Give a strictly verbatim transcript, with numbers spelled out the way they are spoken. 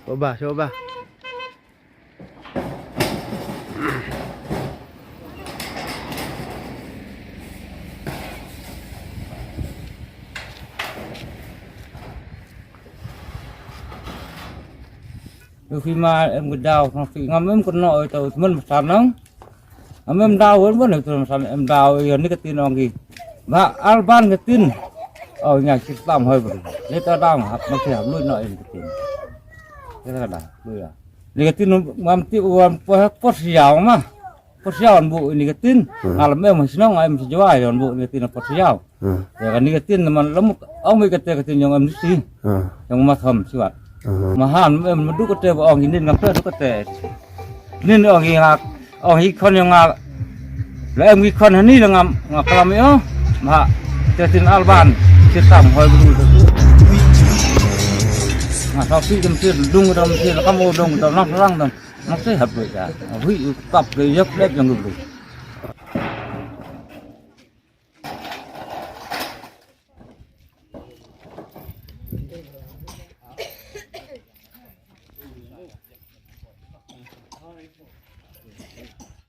Coba, coba. Ïa phi ma em ka daw, tang phi ngam em kynnoh ïa uta u tymmen ba san nong. Ngam em daw wen wen ïa uta u tymmen ba san, em daw ïa ni ka tin ong ki. Ba ar ban ka tin. Oh, nga sik tam hoi bru. Ni ta dang hap ma sik hap lut noh ïa ni ka tin. Ïa ka da, lut ïa. Ni ka tin ngam tip wan poh poh siaw ma. Poh siaw wan bu ni ka tin. Hmm. Nga lem em ha shnong, em sha Jowai wan bu ni ka tin poh siaw. Hmm. Ïa kani ka tin man lem ong mi kate ka tin jong M D C. Hmm. Jong ma tham siwat. Hmm. Ma han em ma duk kate ba ong inin ngam pe duk kate. Nin ong i nga, ong i khon jong nga. La em i khon hani la ngam, nga klam ïa. Ma te tin ar ban, te tam hoi bru. Nga sa pi kem te dung dam te la kam o dung dam na rang dam. Nga te hap bru ka. Hui u tap ke yak lep jong bru.